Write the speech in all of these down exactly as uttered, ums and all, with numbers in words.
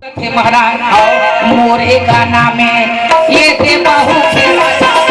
हे महाराज, मोरे गाना में ये दे बाहू खेला जाता।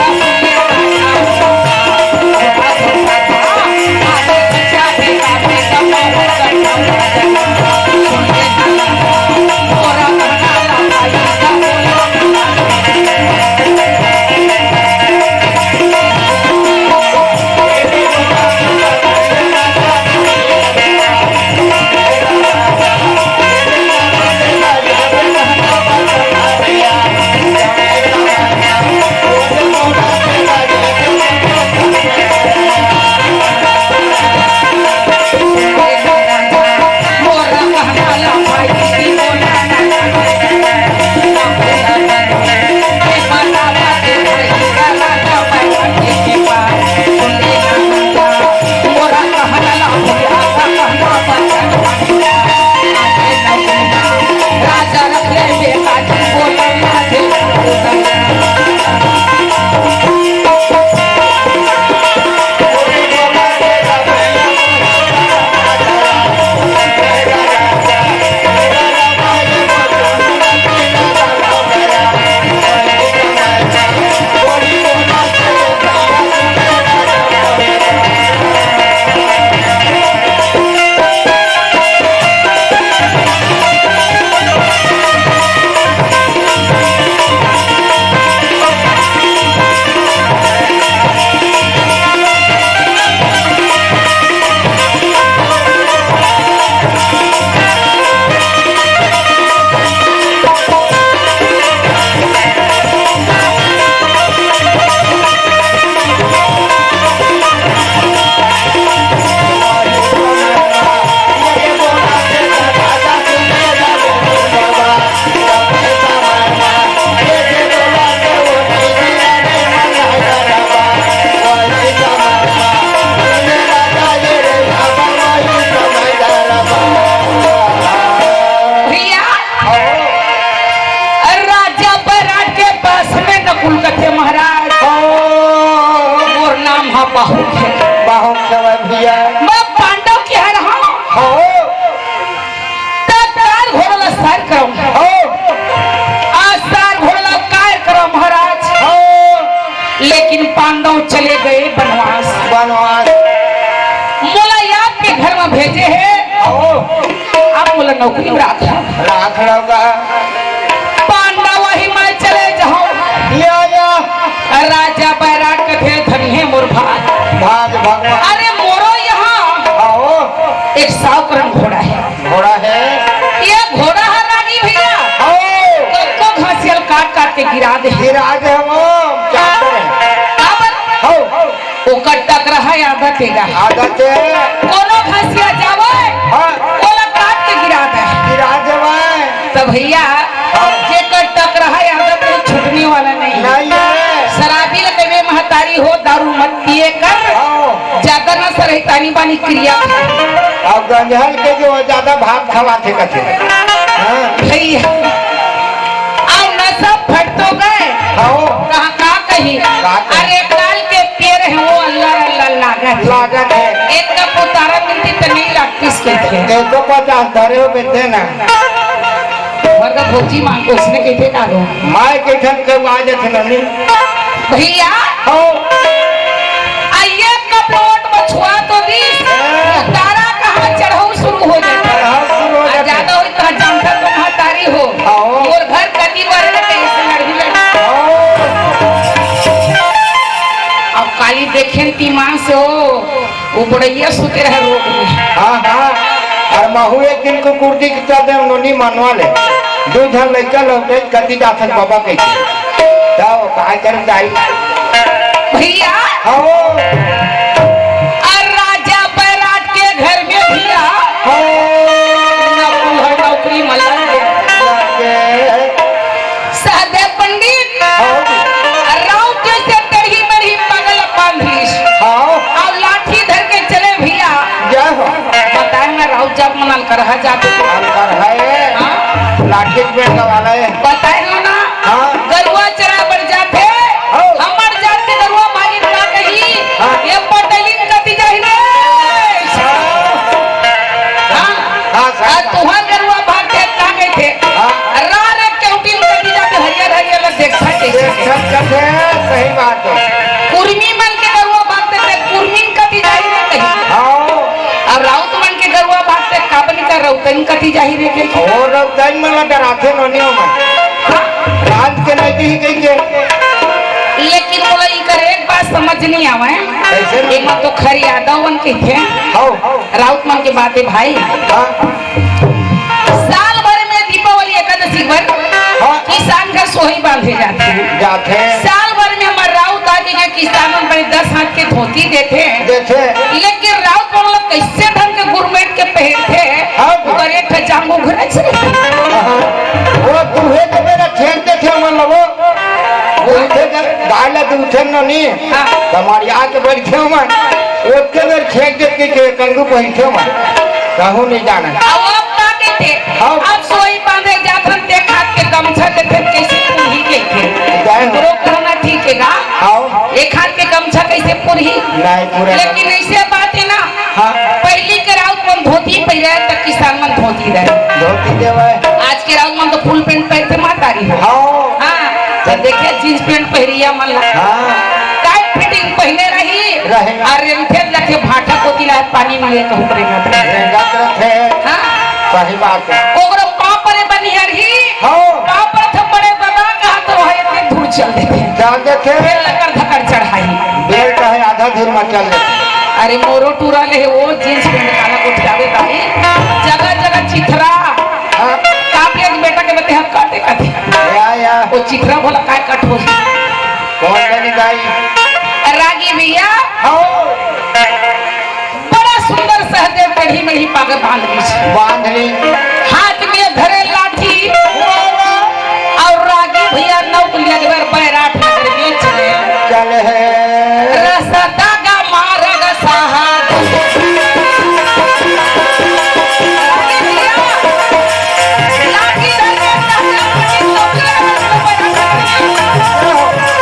भैया, राजा बैराट के पास में नकुल कथे, महाराज, मोर नाम ह बाहुक हे। बाहुक हे भैया। मैं पांडव के हर हूँ। हो। त तार घोड़ा ला सैर करव। हो। आ सैर घोड़ा ला कायर करव महाराज। हो। लेकिन पांडव चले गए बनवास। बनवास। मोला याद के घर में भेजे हे। हो। अब मोला नौकरी में राख। राख लगा। पांडव ही मैं चले जाऊं। या, या। राजा बैराट कथे धनी हे मोर भाग। भाग भगवान। अरे मोरो यहाँ। आओ। एक सौ करम घोड़ा हे। घोड़ा हे। ये घोड़ा हे रागी भैया। आओ। कतको घासियल काट काट के गिरा दे। गिरा दे हम। क्या करें? काबर? हो। ओकर टकरहा आदत हे गा। आदत हे। कोनो घसिया जावय, हाँ। ओला काट के गिरा दे। गिरा देवय। त भैया, हाँ। जेकर टकरहा आदत हे, छूटने वाला नहीं। नहीं हे। शराबी ल कहिबे महतारी हो, दारू मत पिए कर। हाँ। ज्यादा नशा रही, तानी बानी क्रिया। अब गंजहर के जो ज्यादा भात खवाथे कथे। हाँ। भैया, अब नशा फट तो गए। हाँ। कहाँ का कही? का कही? अरे काल के पेड़ हे वो अल्लर अल्लर लागत हे। लागत हे। एक कप उतारा मिलती त नहीं लागतीस कहिथे। एक सौ पचास धरे हो बेटे ना। मगर भौजी मांग उसने कहिथे का हो? मैं कहिथन के आ जाथे ननी। भैया। हो। आ एक कप लोट में छुआ तो दीस। हाँ। उतारा कहाँ चढ़ऊ शुरू हो जाथे। चढ़ऊ शुरू हो आ जाथे। ज्यादा होई त जानता तो महतारी हो। हाँ। मोर घर कती बार लगे इसे लड़ही लड़ही। हाँ। अब काली देखेन तीमान से हो, वो बुढ़ैया सुते रहे रोड में। हाँ, हाँ। अउ महू एक दिन कुकुर दी के चल दे, नोनी मनवा ले। दू झन लइका लौटे, कती जाथन बाबा कहिके। जाओ, का कर जाई? भैया। हाँ। अउ राजा बैराट के घर में भैया। हाँ। नौकरी, नौकरी में लग गए। लग गए। सहदेव पंडित, हाँ। राउत जैसे टेढ़ी मेढ़ी पगल बांधिस। हाँ। अउ लाठी धर के चले भैया। जय हो। बताए ना राउत जात मन अलकरहा जात हे। अलकरहा हे। हाँ। लाठी में गवाला हे। बताए हो ना? हाँ। गरुआ चरा बर जाथे। हाँ। हमर जात के गरुआ भागिन का कही? हाँ। ये पटेलिन कती जाही रे। हाँ। हाँ। हाँ, सर। आ तुहर गरुआ भाग के का कहिथे? हाँ। सही बात हे। कुर्मी मन के गरुवा भागथे ते कुर्मीन कति जाही रे कही। हाँ। अउ राउत मन के गरुवा भागथे काबन का रउतन कति जाही रे कही। अउ रउतन मन ला डराथे नोनी मन। हाँ। रात के नइ दिही कहिके। लेकिन मोला इकर एक बात समझ नइ आवय। कइसे? एमा तो खर यादव मन कहिथे। हाँ। राउत मन के बात हे भाई। हाँ। साल भर में दीपावली एकादशी बर हाँ। किसान घर सोहई बांधे जाथे। जाथे। साल भर में हमर राउत आदि के किसान मन बड़े दस हाथ के धोती देथे। देथे। लेकिन राउत मन ला कइसे ढंग के गुरमेट के पहिरथे, हाँ। ओकर एक ठा जांघू घुरच रहिथे। हाँ। ओ दूहे के बेरा छेंक देथे मन ला वो। दूहे के गाय ला दूथे नोनी। हाँ। त मरिया के बइठे मन। ओतके बेर छेंक देथे के कंगू पहिरथे मन। कहूँ नइ जानय। अब, अब का कहिथे? हाँ। अब सोहई बांधे जाथन ते खात के गमछा देथे, कइसे पुरही कहिथे। जय हो। ओकरो कहना ठीक हे गा। हाँ। एक हाथ के गमछा कइसे पुरही? नइ पुरय। लेकिन अइसे बात हे ना, हाँ। पहिली के राउत मन धोती पहिरे त किसान मन धोती रहे। धोती देवय। आज के राउत मन तो फुल पैंट पहिरथे महतारी हो। हाँ। हाँ, त देखे जींस पैंट पहिरिया मन ला। हाँ। टाइट फिटिंग पहिने रही। रहे। अउ रेंगथे जाथे भाटा कोती ला पानी मांगे कहूँ रेंगत रहे। रेंगत रथे। हाँ। सही बात हे। ओकरो पाँव परे बनिहार ही। हाँ। पाँव परे थे बड़े बना कहा तो है इतने दूर चल देथे। चल देथे। फिर लकड़ धकड़ चढ़ाई। बेल्ट हे आधा दूर में चल देथे। अरे मोरो टूरा ले वो जींस पैंट काला गोठियावे भाई। जगह जगह चिथरा। हाँ। काट ले बेटा के बते हम काटे काटे। या, या। वो चिथरा भला काय कट हो। कौन बनी गाई? रागी भैया। हाँ। बड़ा सुंदर सहदेव कढ़ी में ही पाग बांध ली। बांध ली। हाथ में धरे लाठी। वाह, वाह। अउ रागी भैया नौक लिया के बार बैराट नगर में चले। चले हे। रसदा गा मारग सहा। रागी भैया, लाठी धर के सहदेव कढ़ी नौक लिया के बार बैराट नगर में।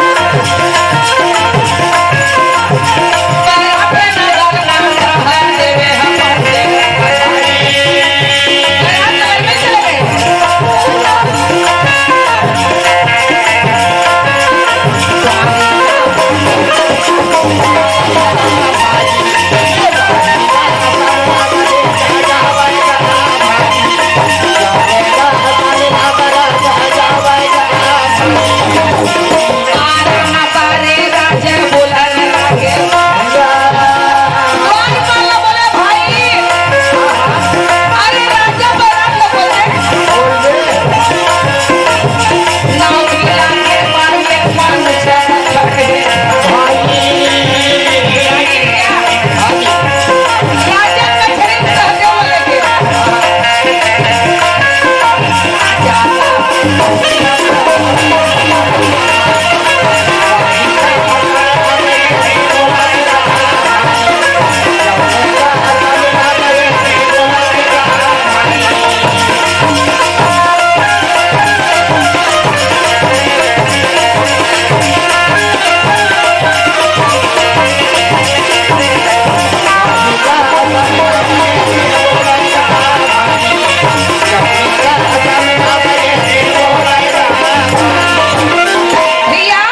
भैया,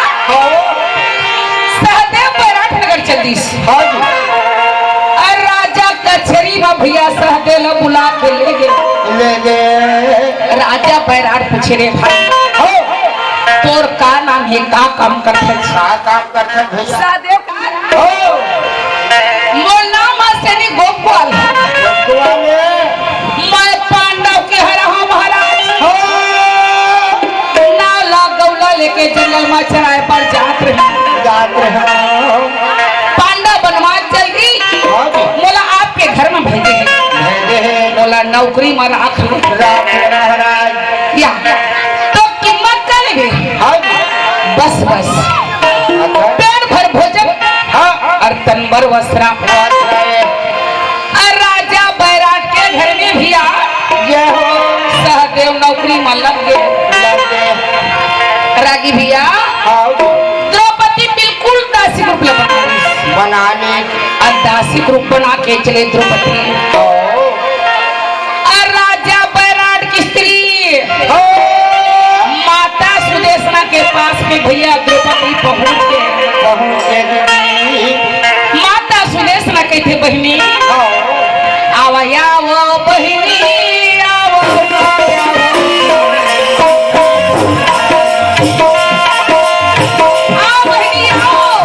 सहदेव बैराट नगर चल दिस। हाँ जी। अउ राजा कचहरी म भैया सहदेव ल बुला के ले गे। ले गे। राजा बैराट पूछे, रे भाई, हाँ। तोर का नाम हे, का काम करथे? का काम करथे भैया? सहदेव का नाम? हाँ। मोर नाम ह सैनिक गोपवाल। गोपवाल हे। मैं पांडव के हरहूं महाराज। हाँ। नाव ला गौला लेके जंगल म चराए बर जात रहे। जात रहे। पांडव बनवास चल दी। हाँ जी। मोला आपके घर म भेजे हे। भेजे हे। मोला नौकरी म राख लो। राख लो महाराज। या। तो कीमत का लेबे? हाँ जी। बस, बस। अच्छा। पेट भर भोजन हाँ। अउ तन भर वस्त्र। वस्त्र। अउ राजा बैराट के घर में भी आ जय हो। सहदेव नौकरी म लग गे। लग गे। रागी भैया, हाँ। द्रौपदी बिल्कुल दासी रूप ले बना ली। बना ली। अउ दासी रूप बना के चले द्रौपदी। हाँ। अउ राजा बैराट की स्त्री हाँ। माता सुदेशना के पास भैया द्रौपदी पहुंच के, पहुंच के दीदी। माता सुदेशना कहिथे, "बहिनी, हाँ। आवा, आवा, बहिनी, आवा, आवा, आवा। आ, बहिनी, आवा।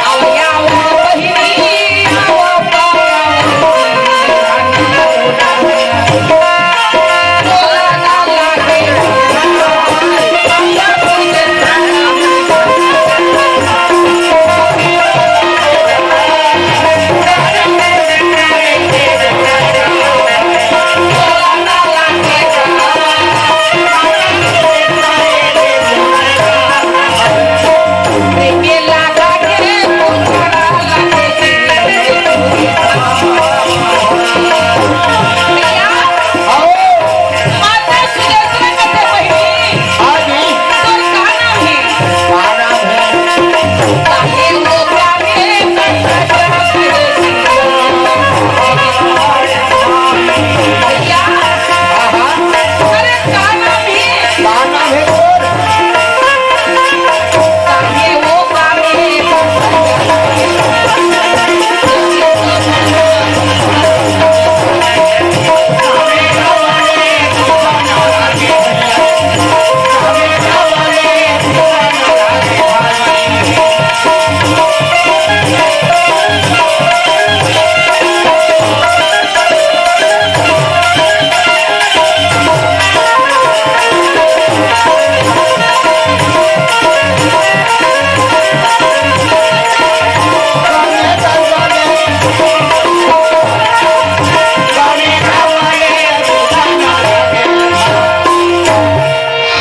आवा, आवा, बहिनी, आवा, आवा।"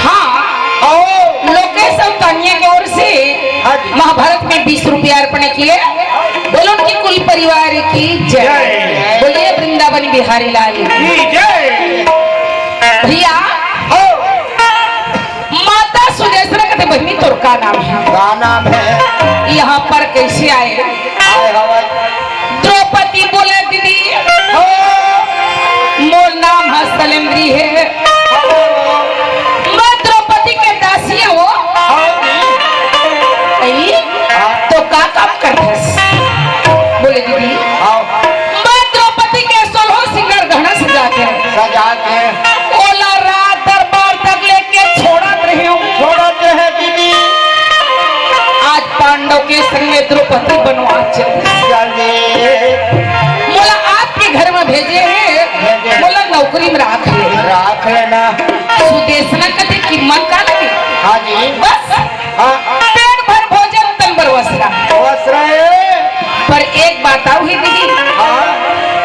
हाँ, लोकेश और तानिया की ओर से हाँ जी। महाभारत में बीस रुपया अर्पण किए। बोलो उनकी कुल परिवार की जय। जय। बोलिए वृंदावन बिहारी लाल की। की जय। भैया, हो। माता सुदेशना कहिथे, "बहिनी, तोर का नाम है?" का नाम है? यहाँ पर कैसे आए? आए हवय। द्रौपदी बोले, "दीदी, हो। मोर नाम है सलेंद्री है। मैं द्रौपदी के दासी हूँ।" हाँ जी। अई, हाँ। तो का काम करथस? बोले, "दीदी, हाँ। मैं द्रौपदी के सोलहो सिंगार गहना सजा के, सजा के। ओला राज दरबार तक लेके छोड़त रहे हूँ। छोड़त रहे दीदी। आज पांडव के संग में द्रौपदी बनवास चल रही। चल दे। मोला आपके घर में भेजे है, भेजे। मोला नौकरी में राख ले।" राख लेना। सुदेशना कहिथे, "कीमत का लगे?" हाँ जी। बस। हाँ। पेट भर भोजन, तन भर वस्त्र। वस्त्र है। पर एक बात आऊ है दीदी, हाँ।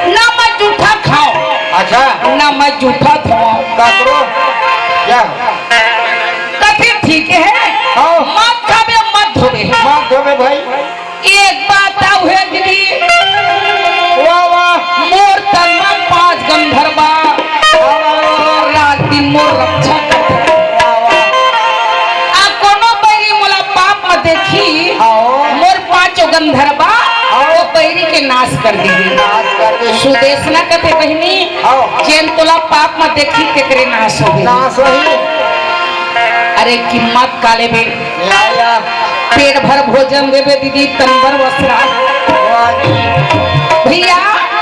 ना मैं जूठा खाऊं, अच्छा। ना मैं जूठा धोवाऊं। का करो? क्या? कथे ठीक है, हाँ। मत खाबे, मत धोबे। मत धोबे भाई। एक बात आऊ है दीदी, वाह, वाह। मोर तन में पांच गंधर्वा, वाह, वाह, वाह। रात दिन मोर रक्षा करथे। वाह, वाह। आ कोनो बैरी मोला पाप में देखी, हाँ। मोर पांचों गंधर्वा, हाँ। वो बैरी के नाश कर दीही। नाश कर दीही। सुदेशना कहिथे, "बहिनी, हाँ। जेन तोला पाप में देखी, तेकरे नाश होही।" नाश होही। अरे कीमत का लेबे? या, या। पेट भर भोजन देबे दीदी, तन भर वस्त्र। वाह जी। भैया,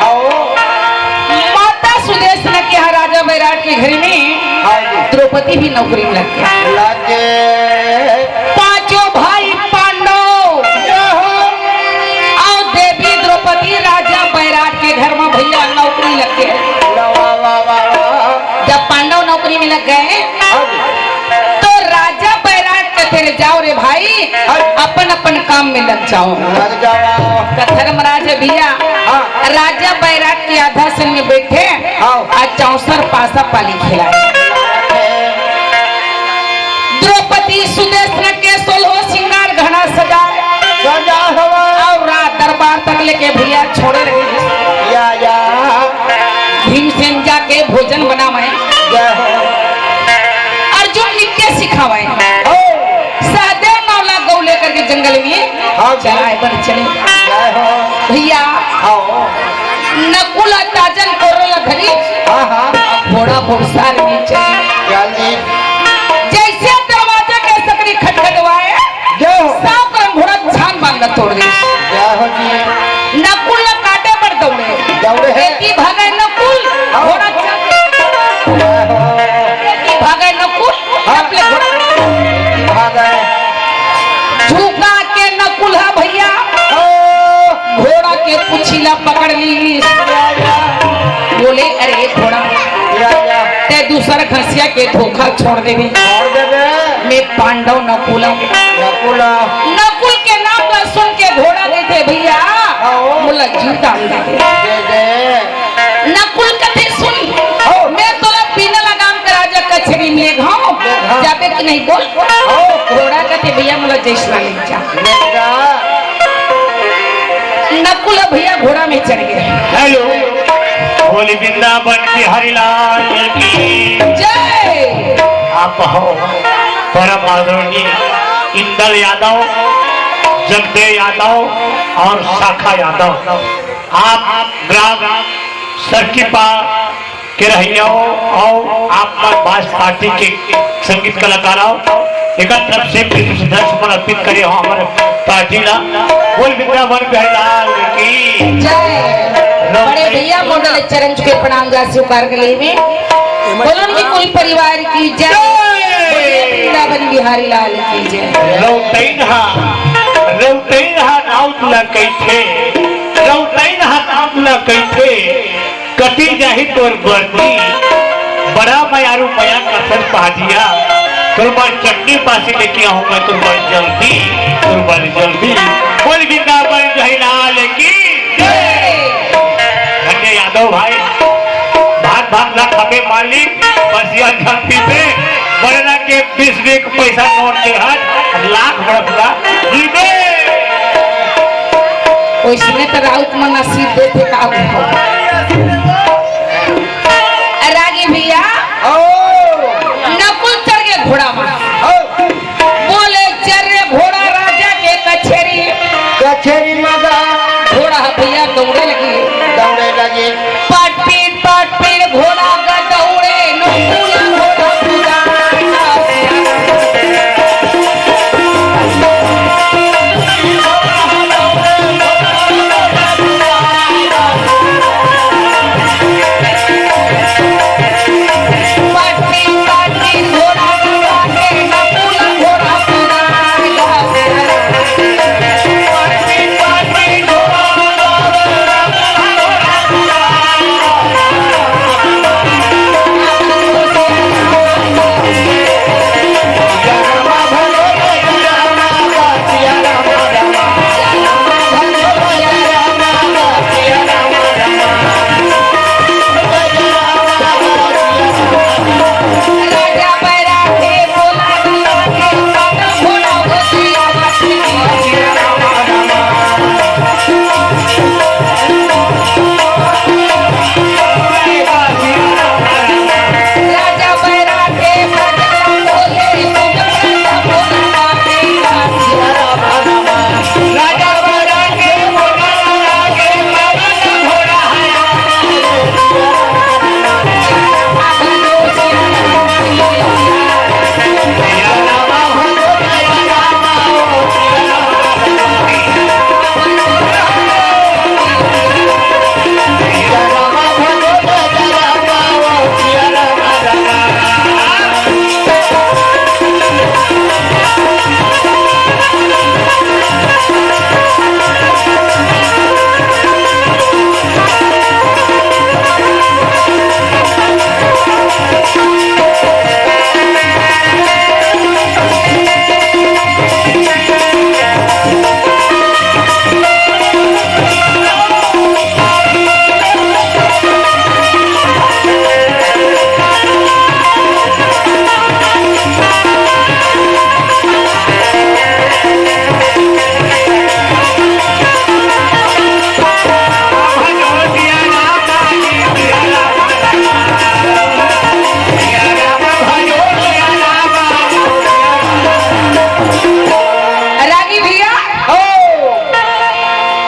आओ। माता सुदेशना के यहाँ राजा बैराट के घर में हाँ जी। द्रौपदी भी नौकरी में लग गया। लग गए। पांचों भाई पांडव या हो। और देवी द्रौपदी राजा बैराट के घर में भैया नौकरी लग गए। वाह, वाह, वाह, वाह, वाह। जब पांडव नौकरी में लग गए, हाँ जी। तो राजा बैराट कथे, "जाओ रे भाई, हाँ। अपन अपन काम में लग जाओ।" लग जाओ। तो धर्मराज भैया, हाँ। राजा बैराट के आधासन में बैठे, हाँ। आज चौसर पासा पाली खेला। द्रौपदी सुदेशना के सोलहो सिंगार गहना सजाए। सजा हवा। और राज दरबार तक लेके भैया छोड़े रहे। या, या। भीमसेन जाके भोजन बनावे। जय हो। अर्जुन विद्या सिखावे। हो। सहदेव नौला गौ लेकर के जंगल में हाँ, चराए बर चले। जय हो। भैया। हाँ। नकुल ताजन कोरल धरी। हाँ, हाँ। घोड़ा घुड़सार में चले। जल्दी। जय एती भागे नकुल, हाँ। घोड़ा चल। एती भागे नकुल, हाँ। चपले घोड़ा। भागे। झुका के नकुल ह भइया। हाँ। घोड़ा के पूछी ला पकड़ ली। या, या। बोले, "अरे घोड़ा, या, या। ते दूसर घसिया के धोखा छोड़ देबे।" छोड़ देबे। मैं पांडव नकुल हूँ। नकुल। नकुल के नाम ला सुन के घोड़ा कथे, "भइया, हाँ। मोला जीव दान दे दे।" दे दे। नकुल कथे, "सुन, हाँ। मैं तोला बिना लगाम के राजा कचहरी में ले घाव, हाँ। जाबे कि नहीं बोल?" हाँ। घोड़ा कथे, "भइया, मोला जइसना ले जा।" ले जा। नकुल भइया घोड़ा में चढ़ गए। हेलो, बोली वृंदावन बिहारी लाल की जय। आप हो परम आदरणीय इंदल यादव, जगदेव यादव और शाखा यादव। आप ग्राम सरकीपा के रहइया हो, अउ आप मन बास पार्टी के संगीत कलाकार हो, एकर तरफ से प्रेम श्रद्धा सुमन अर्पित करे हो हमर पार्टी ला। बोल वृंदावन बिहारी लाल की जय। बड़े भइया मोर ले चरण छुके प्रणाम जा स्वीकार कर लेवे। बोलन की कुल परिवार की जय। जय। बोलिए वृंदावन बिहारी लाल की जय। रौतैन हा, रौतैन हा नाव तुला कइथे, रौतैन हा नाव तुला कइथे। कटी जाही तोर बरदी, बड़ा मयारू मया कसन पहाजिया, तोर बर चटनी पासी लेके आहूँ मैं, तोर बर जल्दी, तोर बर जल्दी। बोल वृंदावन बिहारी लाल की जय। धन्य यादव भाई, भात भात ना खाबे मालिक, बस यह झंपी पे, वरना के बीस रुपये के पैसा नोट दे हर, लाख बड़ा पूरा, जीवे। ओइसने त राउत मन नसीब देथे का हो। रागी भइया, ओ। नकुल चढ़ गे घोड़ा म। ओ। बोले, "चल रे घोड़ा राजा के कचेरी।" कचेरी म गा। घोड़ा भइया दौड़े लगी। दौड़े लगी। पाट पीट, पाट पीट घोड़ा गा दौड़े, नकुल घोड़ा पूरा। रागी भइया, हो।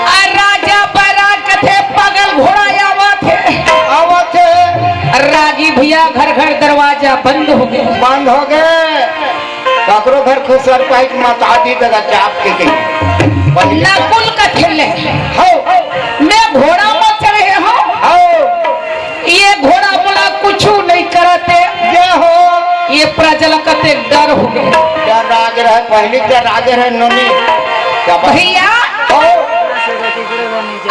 आ राजा बैराग कथे पागल घोड़ा आवत हे। आवत हे। रागी भइया घर घर दरवाजा बंद हो गे। बंद हो गे। ककरो घर खुसर पाई के मता दी दगा चाप के गई। पहिले नकुल कथे ले। हो। मैं घोड़ा म चढ़े हूँ। पहली तो राजा है नोनी। क्या बात? भैया, हो।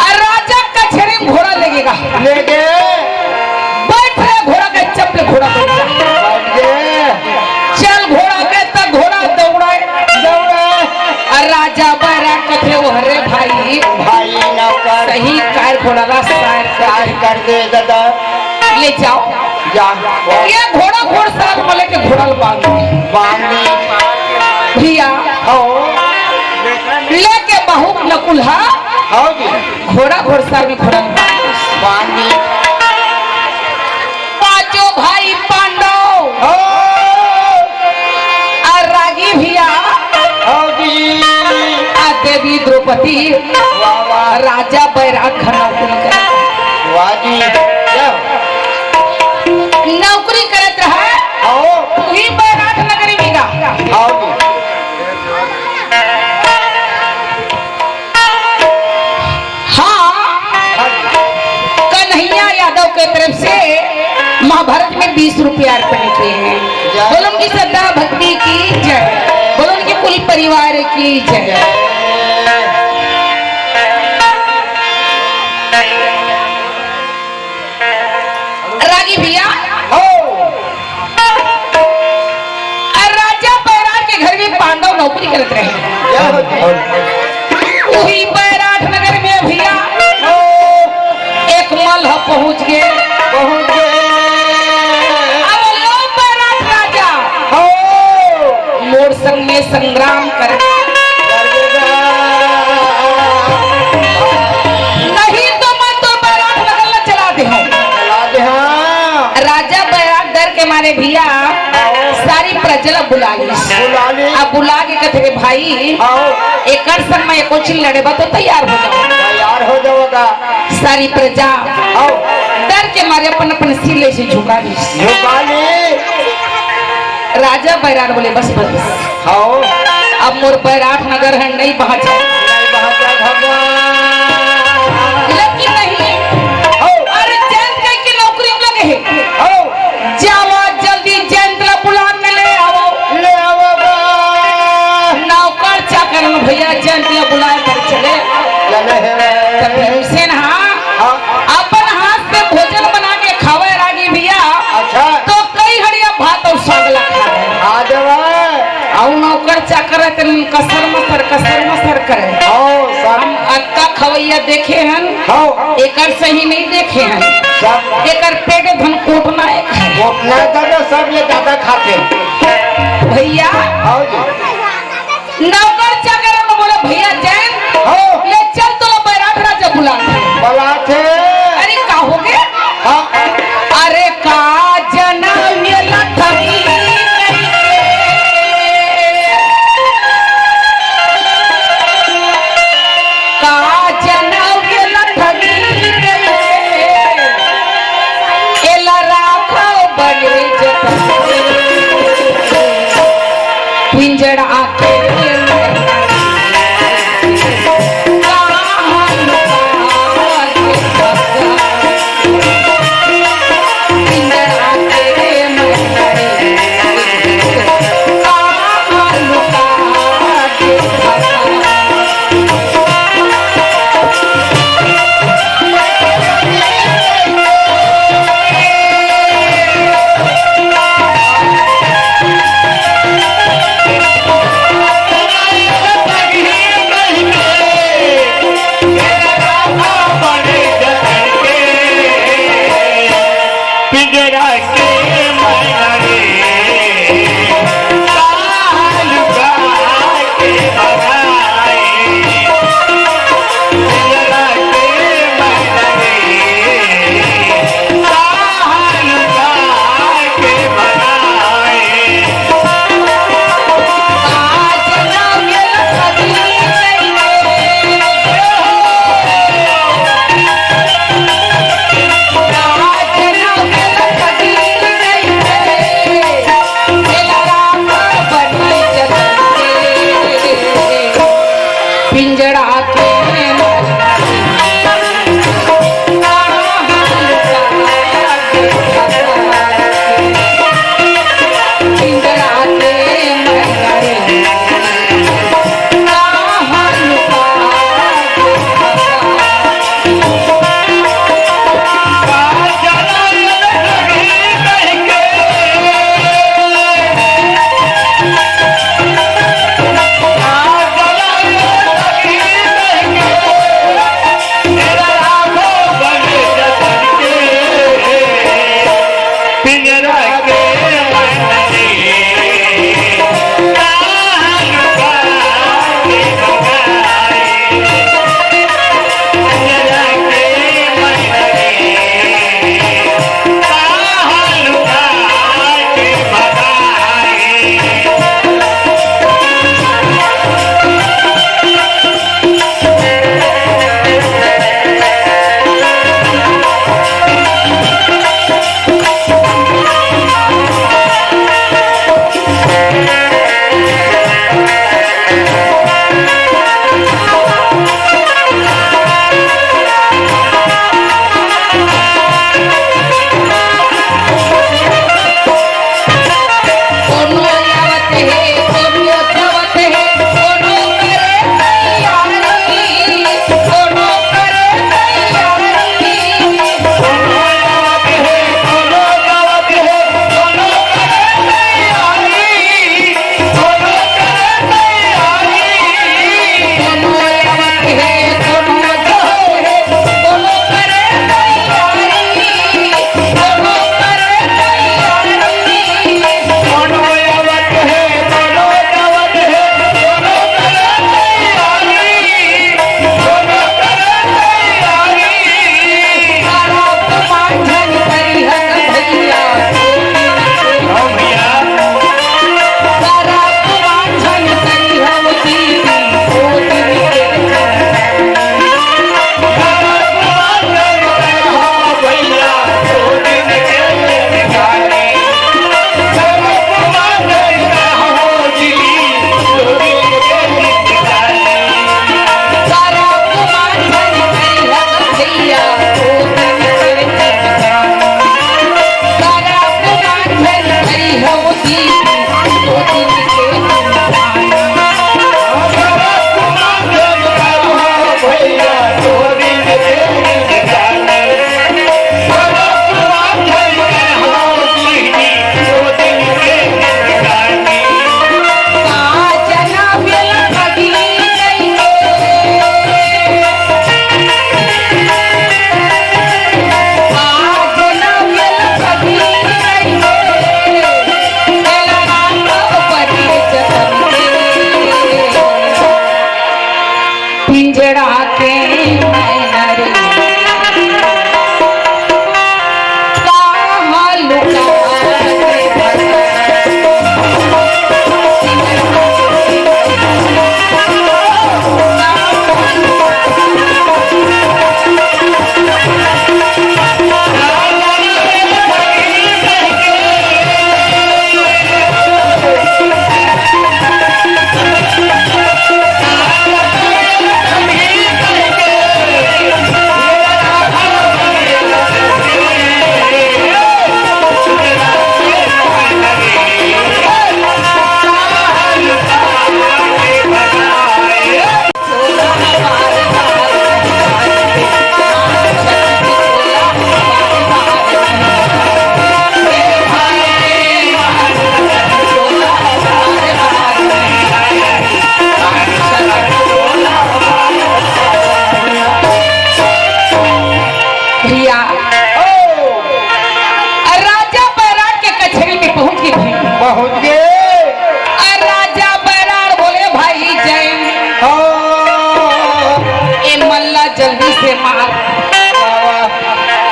अरे राजा कचहरी में घोड़ा लेगेगा। लेगे। बैठ रे घोड़ा के चपले घोड़ा बैठ गे। बैठ गे। चल घोड़ा के त घोड़ा दौड़ाए। दौड़ाए। अरे राजा बैराग कथे, "ओ हरे भाई, भाई नौकर। सही कार घोड़ा ला सार कर सार दे। कर दे दादा। ले जाओ।" जा। ये घोड़ा घोड़सार में लेके घोड़ा ल बांध दे। बांध दे। भैया, हो। लेके बाहुक नकुल हा। हो जी। घोड़ा घोड़सार में घोड़ा ल बांध दे। बांध दे। पांचों भाई पांडव। हो। आ रागी भैया। हो जी। आ देवी द्रौपदी। वाह, वाह। राजा बैराग घर नौकरी करे। वाह जी। क्या? नौकरी करत रहे। आओ। वही बैराग नगरी में गा। आओ जी। हाँ, कन्हैया यादव के तरफ से महाभारत में बीस रुपया अर्पण किए हैं। जय। बोलो उनकी श्रद्धा भक्ति की जय, बोलो उनके कुल परिवार की जय। रागी भैया, हो। अरे राजा बैराग के घर में पांडव नौकरी करत रहे। क्या होती? वही बैराग नगर में भैया, हो। एक मल ह पहुंच गए। पहुंच गए। अब लो बैराग राजा, हो। मोर संग में संग्राम कर। कर देगा। नहीं तो मैं तो बैराग नगर ला चला दे हूँ। चला दे, हाँ। राजा बैराग डर के मारे भैया, आओ। सारी प्रजा ला बुला ली। बुला ली। अब बुला के कथे, "रे भाई, आओ। एकर संग में एको झिन लड़े बर तो तैयार हो जाओ।" तैयार हो जाओगा। सारी प्रजा आओ। डर के मारे अपन अपन सिर ले से झुका ली। झुका ली। राजा बैराग बोले, "बस, बस।" हव। अब मोर बैराग नगर है, नहीं बाँचा। नहीं बाँचा भगवान। लेकिन नहीं। हव। अरे जयंत कह के नौकरी में लगे है। हव। जावा जल्दी जयंत ला बुला के ले आओ। ले आओ बा। नौकर चाकर में भैया जयंत ला बुलाए कर चले। चले है। तब भीमसेन हाँ, हाँ। अपन हाथ से भोजन बना के खावे रागी भैया। अच्छा। तो कई हड़िया भात अउ साग ला खा ले। खा देवे। अउ नौकर चाकर रहते कसर मसर, कसर मसर करे। हाँ, सब। हम अत्ता खवैया देखे हन, हाँ। एकर सही नहीं देखे हन। सब। एकर पेट धन कोटना एक है। कोटना दादा, सब ये दादा खाते। भैया। हाँ जी। नौकर चाकर में बोला, "भैया जैन, हो। ले चल, तोला बैराग राजा बुलाथे।" बुलाथे। अरे, का हो गया? हाँ। अरे, का जनम ये लठगी करी के? का जनम ये लठगी करी के? एला राखो बने जतन। पिंजड़ा आके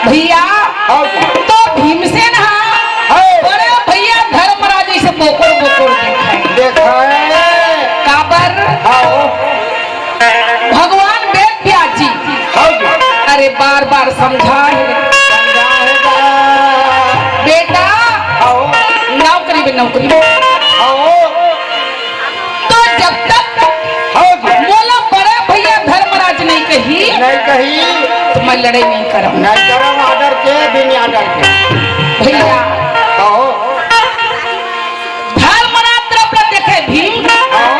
भैया, हाँ जी। तो भीमसेन हा हाँ। बड़े भैया धर्मराज से बोकोर बोकोर देखे। देखे। काबर? हाँ। भगवान वेद व्यास जी हाँ जी। अरे बार बार समझाए। समझाए बा। बेटा, हाँ। नौकरी में नौकरी। हाँ। तो जब तक हाँ जी। मोला बड़े भैया धर्मराज नहीं कही, नहीं कही। तो मैं लड़ाई नहीं करम। नहीं करम, order के, बिन order के। भैया। हाँ। धर्मराज तरफ ला देखे भीम, हाँ।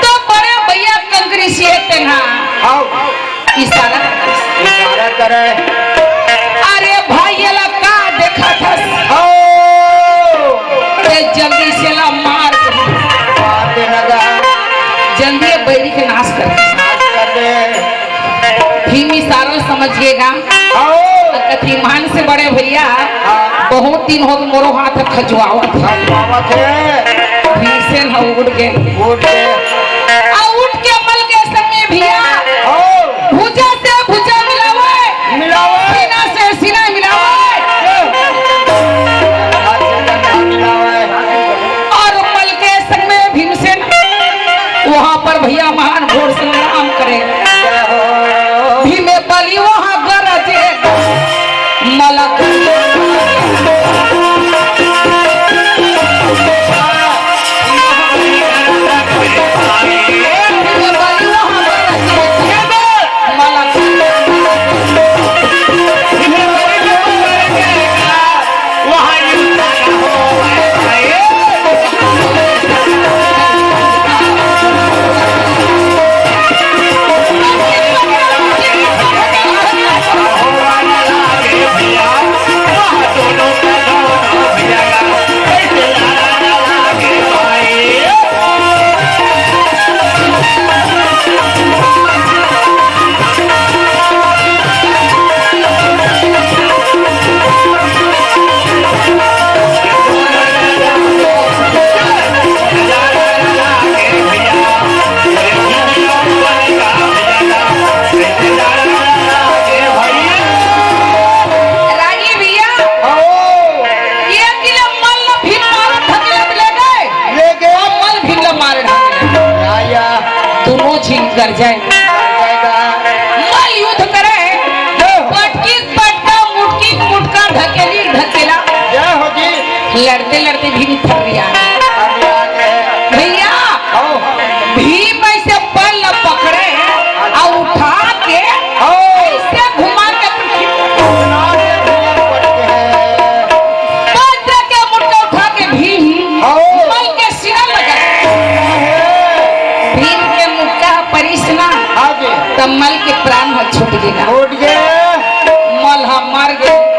तो बड़े भैया कंकरी से तेना हाँ। इशारा। इशारा करे। अरे भाई, ये ला का देखत हस? हाँ। ते जल्दी से ला मार दे। मार दे लगा। जल्दी ये बैरी के नाश कर दे। नाश कर दे। भीम इशारा समझ गए गा। हाँ। कथी मान से बड़े भैया, हाँ। बहुत दिन हो गए मोरो हाथ खजुआवत। खजुआवत है। भीमसेन ह उठ गए। उठ गए। आ उठ के मल के संग में भैया, हाँ। भुजा से भुजा मिलावे। मिलावे। सीना से सीना मिलावे। हाँ। और मल के संग में भीमसेन वहां पर भैया महान घोर संग्राम करे। भीमे बलि वहां गरजे मलक। रागी भैया, आओ। ये किला मल भीम मारत हकलत ले गए। ले गए। अब मल भीम ला मारे ढाले। या, या। दोनों झिन कर जाए। कर जाएगा। मल युद्ध करे। हाँ। पटकी पटका, मुटकी मुटका, ढकेली ढकेला। जय हो जी। लड़ते लड़ते भीम थर्रिया। थर्रिया गए। भैया, आओ। भीम ऐसे बल ला पकड़े और उठा के आओ। ऐसे घुमा के अपन खींच घुमा के भैया पटके हैं। पटक के मुटका उठा के भीम आओ। मल के सिरा लगा। भीम के मुक्का परिस ना, हाँ जी। त मल के प्राण ह छूट गेला। छूट गे। मल ह मर गे।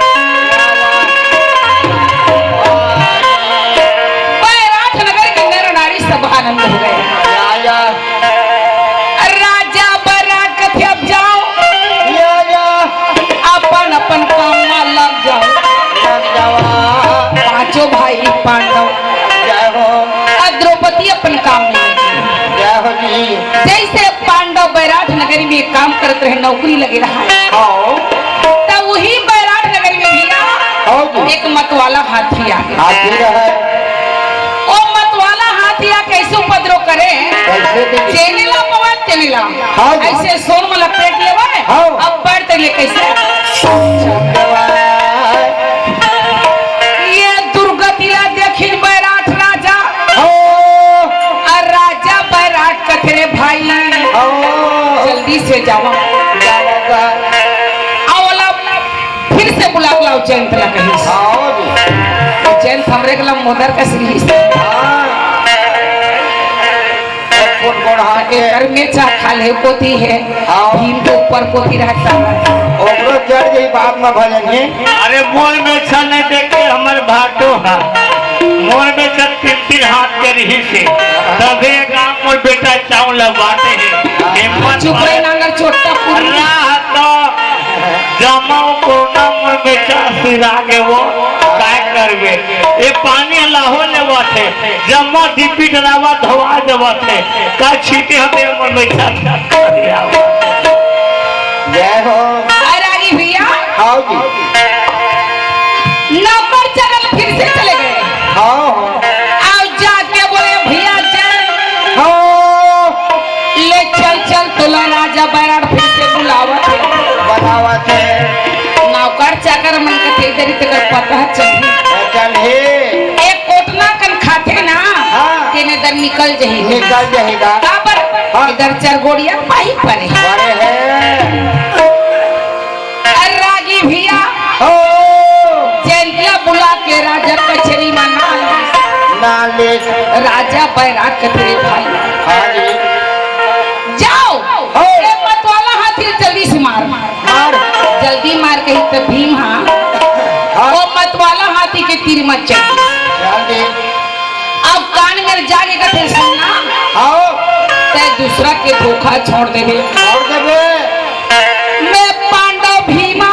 बैराठ नगर के नर नारी सब आनंद हो गए। या, या। राजा बैराठ कथे, "अब जाओ, या, या। अपन अपन काम में लग जाओ।" लग जावा। पांचों भाई पांडव जय हो। और द्रौपदी अपन काम में लगी। जय हो जी। जैसे पांडव बैराठ नगरी में काम करत रहे, नौकरी लगे रहा है। हाँ। तब वही बैराठ नगरी में भी ना हाँ जी। एक मतवाला हाथी आ गया। हाथी रहे। ओ मतवाला हाथी आ कैसे उपद्रव करे? कैसे दीदी? जेने ला पवन तेने ला। हाँ जी। ऐसे सोर में लपेट लेवे। हाँ। अब पैर तले कैसे? ये दुर्गति ला देखिन बैराठ राजा। हाँ। और राजा बैराठ कथे, "रे भाई, हाँ। जल्दी से जावा।" जावा, जावा। अउ ओला फिर से बुला के लाओ जयंत ला कहिस। हाँ जी। जयंत हमरे के ला मोदर कस रहिस। हाँ। कौन कौन हाथ के? एकर मेचा खाल्हे कोती हे, हाँ। भीम के ऊपर कोती रहता है। ओकरो चढ़ गई बाप में भजन हे। अरे मोर मेचा नहीं देखे हमर भाटो हा। मोर मेचा तीन तीन हाथ के रहिस हे। तभे गांव मोर बेटा चावल बाटे हे। हिम्मत चुप रहे मार। नांगर चोट्टा पूरी। अल्लाह तो जमाओ कोरोना मोर मेचा सिरा के वो काय करबे। ये पानी लाहो लेवत हे। जम्मा डीपी डरावा धवा देवत हे, का छीटे हमें मन में छा छा कर दिया। जय हो। और आगे भैया। आओ जी। जरी तेकर पता चलही। चलही। एक कोटना कन खाथे ना, हाँ। तेने दर निकल जही। निकल जही गा। काबर? हाँ। इधर चरगोड़िया पाही परे। परे हे। अरे रागी भैया, हो। जयंतिया बुला के राजा कचेरी में ना ले। ना ले। राजा बैराग कथे भाई। हाँ जी। जाओ, हो। ए मतवाला हाथी जल्दी से मार। मार। जल्दी मार कही त भीम, हाँ। हाँ। वो मतवाला हाथी के तीर म चल। चल दे। अब कान में जाके कथे सुनना। हाँ। तै दूसरा के धोखा छोड़ देबे। छोड़ देबे। मैं पांडव भीमा।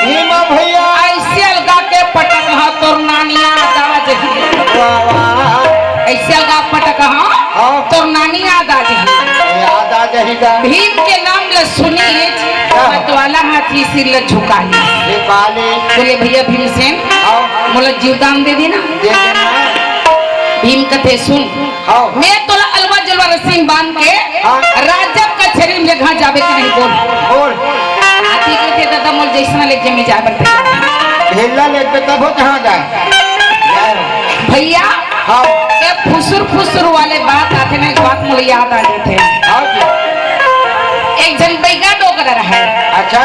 भीमा भैया। ऐसे अलगा के पटक हा तोर नानिया दाज ही। वाह, वाह। ऐसे अलगा पटक हा। हाँ। तोर नानी याद आ जाही। याद आ जाही गा। भीम के नाम ल सुनी, हाँ। मतवाला हाथी सिर ल झुका ली। झुका ली। बोले, "भैया भीमसेन, हाँ। मोला जीवदान दे देना।" दे देना। भीम कथे, "सुन, हाँ। मैं तोला अलवा जलवा रस्सी में बांध के हाँ। राजा कचेरी में जगह जाबे कि नहीं, बोल।" बोल। हाथी कथे, "दादा, मोला जैसना लेके में जाए बर तैयार।" ढेला लेके तब हो जहाँ जाए। भैया, हाँ। ये फुसुर फुसुर वाले बात आथे ना, एक बात मोला याद आ जाथे। हाँ जी। एक झन बैगा डोकरा रहे। अच्छा।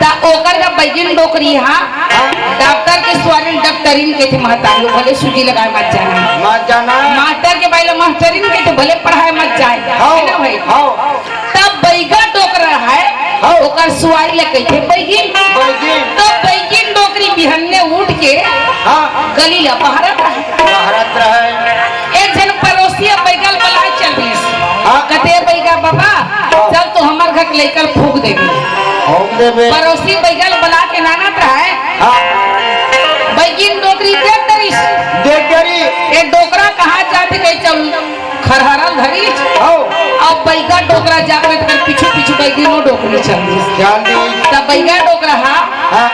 त ओकर का बैगिन डोकरी हा, हाँ। डॉक्टर के सुवारी डॉक्टरिन कथे महतारी, भले सूजी लगाए मत जाना। मत जाना। मास्टर के बाई ला मास्टरिन कथे, भले पढ़ाए मत जाए। हाँ, है ना भाई? हाँ। तब बैगा डोकरा है, हाँ। ओकर सुवारी ला कथे बैगिन। बैगिन। तो बैगिन डोकरी बिहन्ने उठ के हाँ। गली ला बहरत रहे। बहरत रहे। एक झन पड़ोसी अब बैगा ल बलाए चल दिस। हाँ। कथे, "बैगा बाबा, हाँ। चल तो हमर घर के लइका ल फूंक देबे।" फूंक देबे। पड़ोसी बैगा ल बला के लानत रहे। हाँ। बैगिन डोकरी देख डरिस। देख डरिस। ए डोकरा कहाँ जाथे कही चल खरहरा ल धरिस। हाँ। अब बैगा डोकरा जात में तेकर पीछू पीछू बैगिनो डोकरी चल दिस। चल दिस। तब बैगा डोकरा हा हाँ।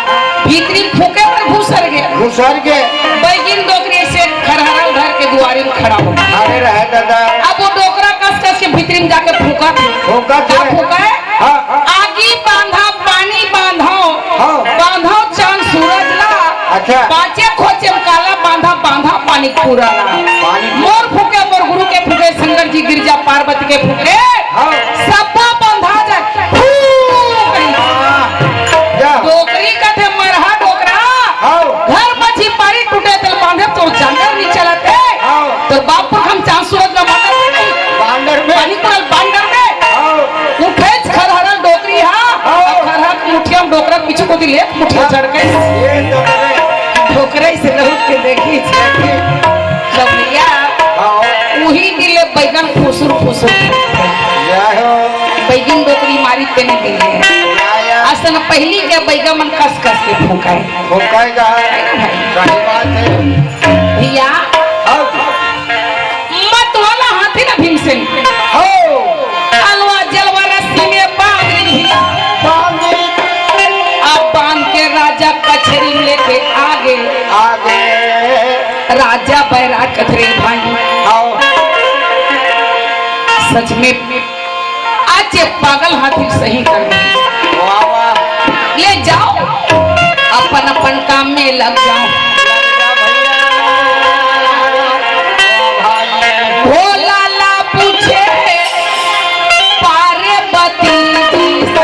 भीतरी फूंके बर घुसर गे। घुसर गे। बैगिन डोकरी से खरहरा ल धर के दुआरी में खड़ा हो गे। अरे रहे दादा। अब वो डोकरा कस कस के भीतरी में जाके फूंकत हे। फूंकत का हे। फूंका है? हाँ। आगी बांधा, पानी बांधो, हाँ। बांधो चांद सूरज ला। अच्छा। बांचे खोचे में काला, बांधा, बांधा पानी पूरा ला। पानी पूरा। मोर फूंके, मोर गुरु के फूंके, शंकर जी गिरजा पार्वती के फूंके। हाँ। सब्बा बंधा जाए। फू करी। हाँ। जा। डोकरी कथे मरहा डोकरा। हाँ। घर म झिपारी टूटे तेल बांधे तोर जांगर नी चलत हे। हाँ। तोर बाप पुरखा म चांद सूरज ला मानत हे नहीं। बांदर में। पानी पड़ल बांदर में। हाँ। उठेच खरहरा डोकरी हा। हाँ। अउ खरहरा के मुठिया म डोकरा पीछू कोती ले मुठिया हाँ। झड़के। ये डोकरे। डोकरे से लहुट के देखी। देखी। जब भैया, हाँ। उही दिन ले बैगन फुसुर फुसुर। जय हो। बैगिन डोकरी मारी तेने दिन ले। या, या। असन पहिली के बैगा मन कस कस के फूंकाए। फूंकाए का है। है ना भाई? सही बात है। भैया, हाँ। मतवाला हाथी ना भीमसेन। हो। अलवा जलवा रस्सी में बांध ली। बांध ली। अब बांध के राजा कचेरी में लेके आगे। आगे। राजा बैराग कथे रे भाई। आओ। सच में आज ये पागल हाथी सही कर दे। वाह, वाह। ले जाओ, अपन अपन काम में लग जाओ। भोला ला पूछे पार्वती जी से।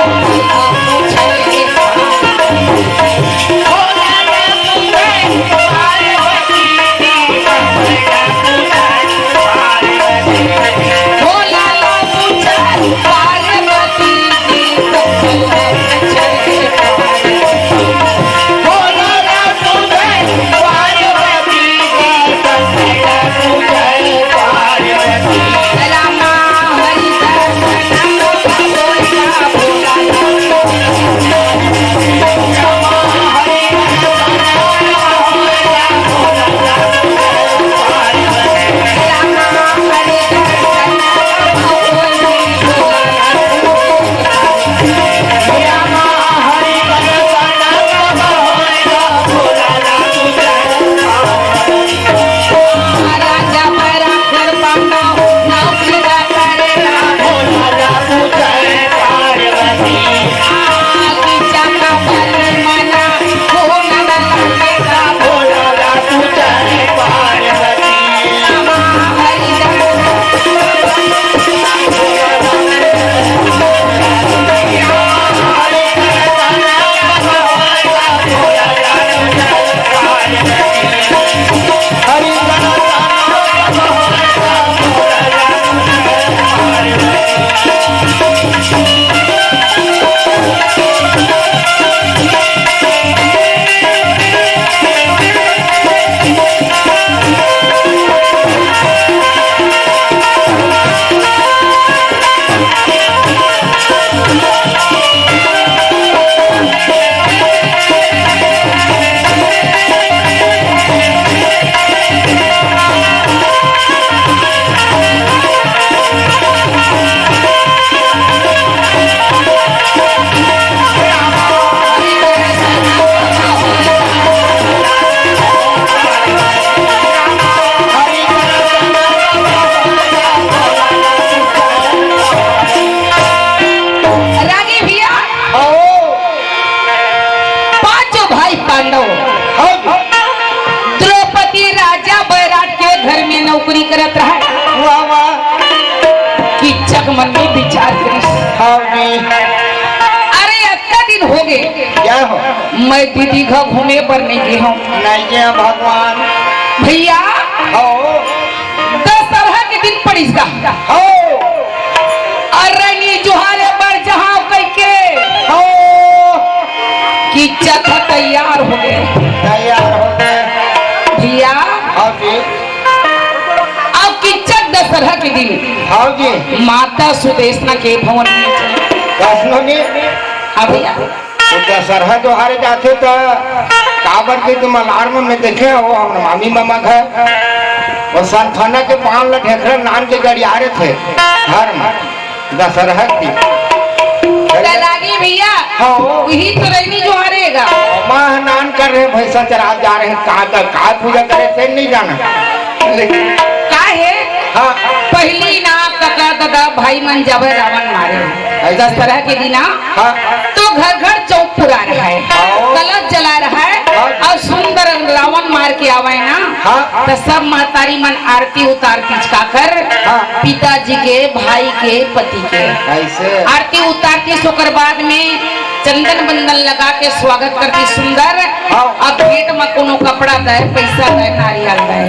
नौकरी करत रहय। वाह, वाह। किच्चक मन में विचार करिस। हाँ जी। अरे, अतका दिन हो गे। क्या हो? मैं दीदी घर घूमे बर नहीं गे हूँ। नहीं गे भगवान। भैया। हो। दशहरा के दिन पड़िस गा। हो। अउ रैनी जोहारे बर जाहूं कहिके। हो। किच्चक ह तैयार हो गे। तैयार हो गे। भैया। हाँ जी। अब किच्चक दशहरा के दिन हाँ जी। माता सुदेशना के भवन में। कइसनो नहीं। हाँ भैया। तो दशहरा जोहारे जाथे त काबर के तुम अलार्म में देखे हो, हमर मामी मामा घर, वो संथना के पान ल ढेखरा नान के गड़िया रथे घर में। दशहरा की। त रागी भैया, हाँ। वही तो रैनी जोहारे गा। माँ नान कर रहे, भैंसा चरा जा रहे, का, का, का पूजा करे, से नहीं जाना। लेकिन का हे? हाँ। पहिली ना कका ददा भाई मन जावे रावण मारे। ऐसे? दशहरा के दिना हाँ। तो घर घर चौक पुरा रहय, हाँ। कलश जला रहय हाँ। अउ सुंदर रावण मार के आवय ना, हाँ। त सब महतारी मन आरती उतारतिस काकर हाँ। पिताजी के, भाई के, पति के। ऐसे? आरती उतारतिस ओकर बाद में चंदन बंदन लगा के स्वागत करतिस सुंदर। हाँ। अब भेंट म कोनो कपड़ा दय, पैसा दय, नारियल दय।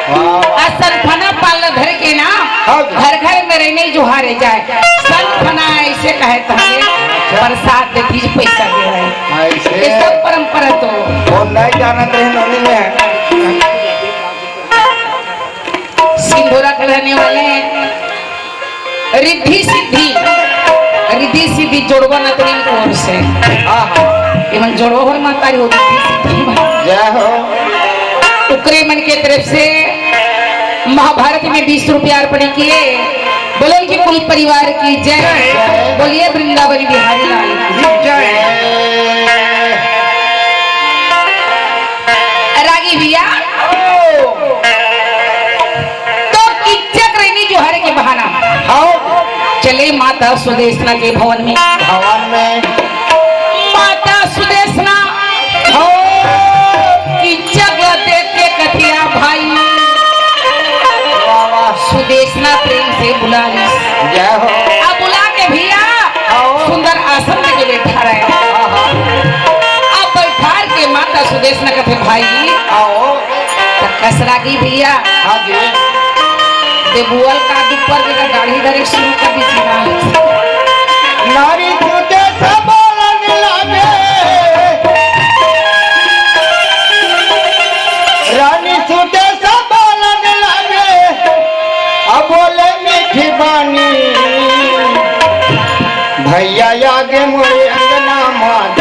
वाह, वाह। अउ संथना पाल धर के ना, हाँ जी। घर घर में रैनी जोहारे जाय। संथना ऐसे कहे तहले अच्छा। प्रसाद देतिस, पैसा देवय। ऐसे। ये सब परंपरा तो। वो नहीं जानत रहे नोनी में। सिंधुरा के रहने वाले रिद्धि सिद्धि, रिद्धि सिद्धि जोड़वा नतनी की ओर से। हाँ, हाँ। एमन जोड़वा होर महतारी हो रिद्धि सिद्धि। जय हो। ओकरे मन के तरफ से महाभारत में बीस रुपया अर्पण किए। बोलो उनके कुल परिवार की जय। जय। बोलिए वृंदावन बिहारी लाल की। जय। रागी भैया। तो किच्चक रैनी जोहारे के बहाना हाँ। चले माता सुदेशना के भवन में। भवन में। माता सुदेशना हाँ। किच्चक ला देख के कथिया भाई। वाह, वाह। सुदेशना प्रेम से बुला लिस। जय हो। अब बुला के भैया हाँ। सुंदर आसन में के बैठा रहे। हाँ, हाँ। अब बैठार के माता सुदेशना कथे भाई। आओ। त कस रागी भैया। हाँ जी। ते बुअल का दुपर के दाढ़ी धरे शुरू कर दी थी ना। नारी सुदेश बोलन लागे। रानी सुदेश बोलन लागे। अब बोले मीठी बानी। भैया आगे मोरे अंगना माँ।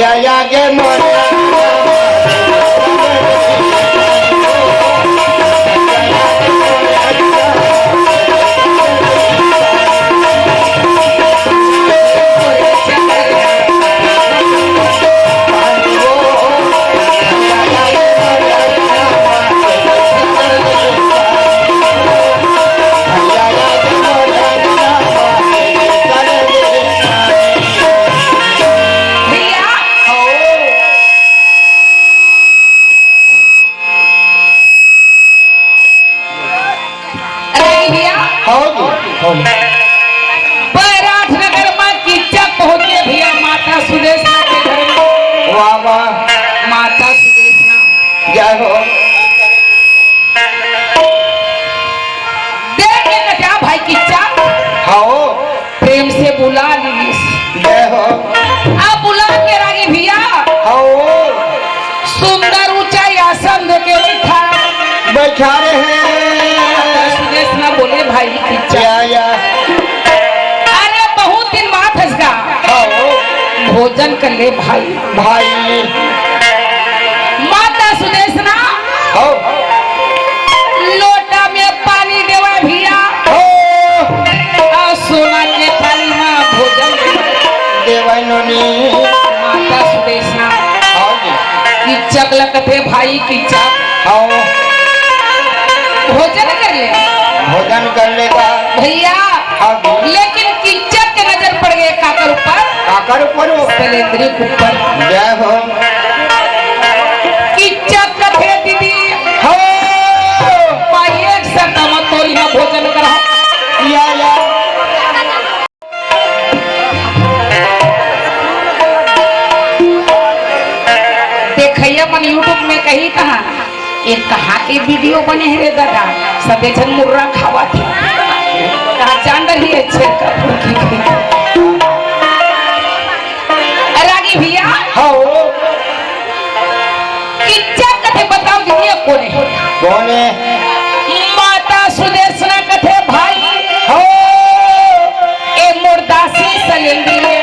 आगे मोरे भैया। अरे भैया। हाँ जी, हाँ। बैराठ नगर में किच्चा पहुंचे भैया, माता सुदेशना के घर में। वाह, वाह। माता सुदेशना। जय हो। देख के कटा भाई किच्चा। हाँ। प्रेम से बुला लीस। जय हो। अब बुला के रागी भैया। हाँ। सुंदर ऊंचा आसन दे के बैठा। बैठा रहे हैं। सुदेशना बोले, "भाई किच्चा।" या, या। अरे बहुत दिन बाद हंस गा। हाँ। भोजन कर ले भाई। भाई। माता सुदेशना। हाँ। लोटा में पानी देवा भैया। हाँ। अउ सोना के थाली में भोजन देवा नोनी। माता सुदेशना। हाँ जी। किच्चा ल कथे भाई किच्चा। हाँ। भोजन कर ले। भोजन कर ले बा। भैया। हाँ जी। लेकिन किच्चा के नजर पड़ गे काकर ऊपर? काकर ऊपर हो? सलेंद्री के ऊपर। जय हो। किच्चा कथे दीदी। हो। माई एक शर्त म तोर इहाँ भोजन करहूं। या, या। देखइया मन YouTube में कही कहाँ, ये कहाँ के video बने हे रे दादा, सबे झन मुर्रा खावत हे। कहाँ जान रही है छेरका फुरकी के। रागी भैया। हाँ। किच्चा कथे बताओ दीदी, ये कोन हे? कोन हे? माता सुदेशना कथे भाई। हो। ए मोर दासी सलेंद्री हे।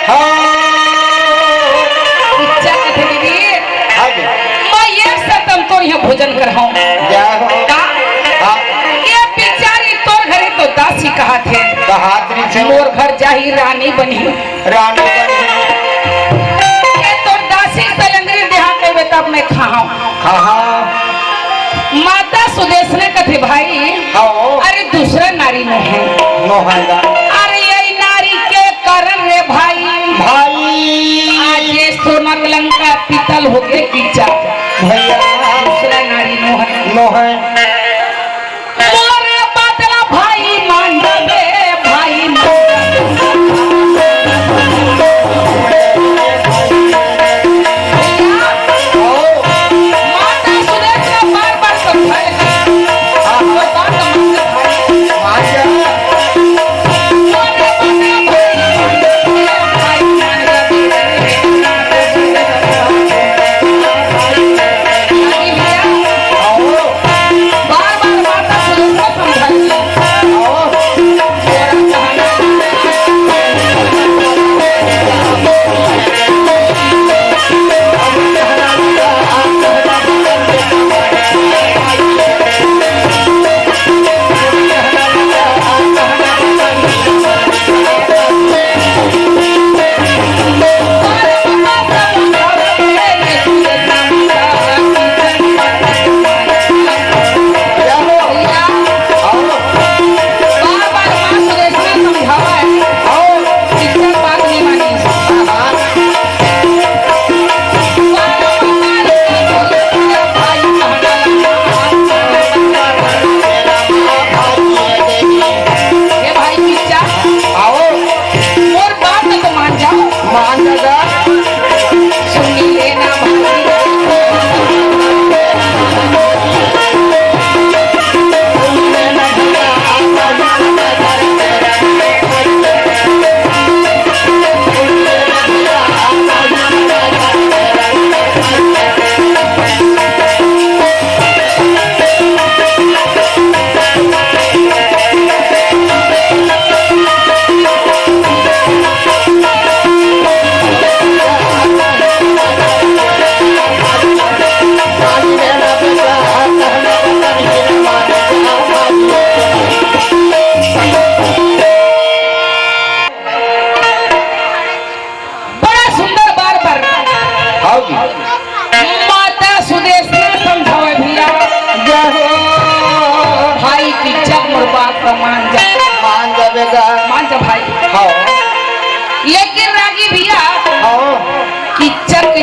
हाँ। किच्चा कथे दीदी। हाँ जी। मैं एक शर्त म तोर इहाँ भोजन करहूं। जय हो। का? हाँ। ये बिचारी तोर घरे तो दासी कहाथे। कहात रही छे। मोर घर जाही रानी बनही। रानी बन गई। ये तो दासी सलेंद्री देहा के बेटा मैं खाहूं। खाहा। माता सुदेशना कथे भाई। हाँ। अरे दूसरा नारी नोहे। नोहेगा। अरे यही नारी के कारण रे भाई। भाई। आज ये सोना लंका पीतल होके किच्चा। भैया। दूसरा नारी नोहे। नोहे। मोर बात ला भाई मान जाबे, भाई मान जाबे। माता सुदेशना बार बार समझाए। आपको बात समझ में भाई। मोर बात ला भाई मान जाबे, भाई मान जाबे।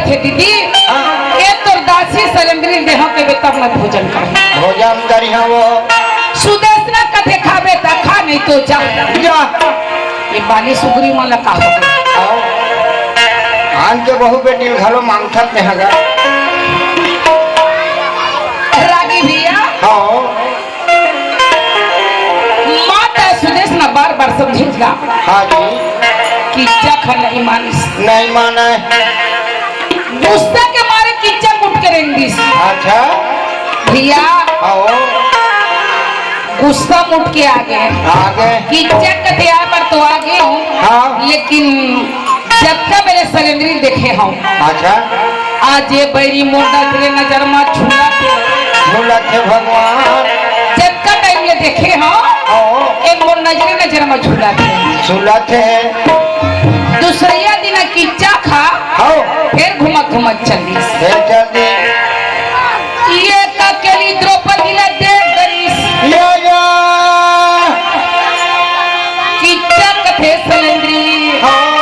कथे, "दीदी, हाँ। ए तोर दासी सलेंद्री देहा के बेटा मैं भोजन कर।" भोजन करिहा वो। सुदेशना कथे, "खाबे त खा, नहीं तो जा।" जा। ये बाली सुगरी मन ला का हो गया? आओ। आन के बहू बेटी घलो मांगथत ने हगा। रागी भैया। हाँ। माता सुदेशना बार-बार समझेला। हाँ जी। किच्चा खा नहीं मानिस। नहीं माने। गुस्सा के मारे किच्चा उठ के रेंग दिस। अच्छा। भैया। हाँ। गुस्सा उठ के आगे। आगे। किच्चा कथे आय बर तो आगे हूँ। हाँ। लेकिन जतका बेर सलेंद्री देखे हंव। अच्छा। आज ये बैरी मोर नजरे नजर मा झूलत हे। झूलत हे भगवान। जतका टाइम ले देखे हंव, हाँ। ए मोर नजरे नजर मा झूलत हे। झूलत हे। दूसरइया दिन किच्चा खा, हाँ। फेर घूमत घूमत चल दिस। फेर चल दिस। ये त अकेली द्रौपदी ला देख डरिस। या, या। किच्चा कथे सलेंद्री। हाँ।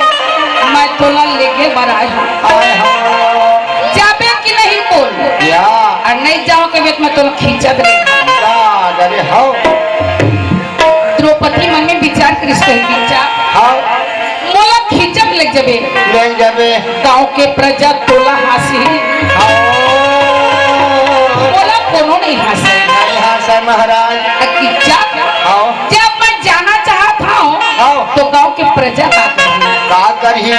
मैं तोला लेगे बर आय हंव। आय हंव। जाबे कि नहीं बोल? या। अउ नहीं जाव के बेत में तोला खींचत ले। का डरे हव? द्रौपदी मन में विचार करिस कहे, "किच्चा, हाँ। मोला खींचत ले जबे।" ले जबे। गांव के प्रजा तोला हांसी। हाँ। मोला कोनो नहीं हांसे। नहीं हांसे महाराज। अ किच्चा, हाँ। जब मैं जाना चाहत हंव, हाँ। तो गांव के प्रजा का करही? का करही?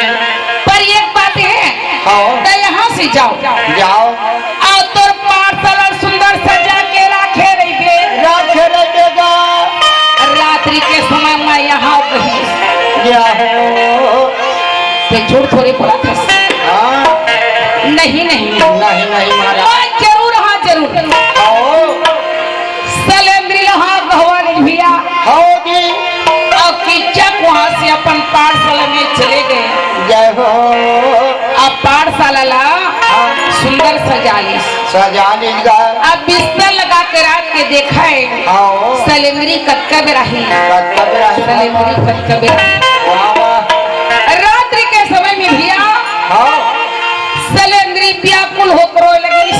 पर एक बात हे, हाँ। त यहाँ से जाव। जाव। अउ तोर पार्सल सुंदर सजा के राखे रहिबे। राखे रहिबे गा। रात्रि के समय में यहाँ कहीं। या हो। ते झूठ थोड़ी बोलत हस। हाँ। नहीं, नहीं। नहीं, नहीं महाराज। हाँ, जरूर, हाँ, जरूर। आओ। सलेंद्री ल हाँ कहवा ले भैया। हाँ जी। अउ किच्चा वहाँ से अपन पाठशाला में चले गए। जय हो। अब पाठशाला ला हाँ। सुंदर सजा लिस। सजा लिस गा। अब बिस्तर लगा के रात के देखय। हाँ। सलेंद्री कतका बेर आही। कतका बेर आही। सलेंद्री कतका बेर आही। वाह, वाह। रात्रि के समय में भैया हाँ। सलेंद्री व्याकुल होकर रोए लगिस।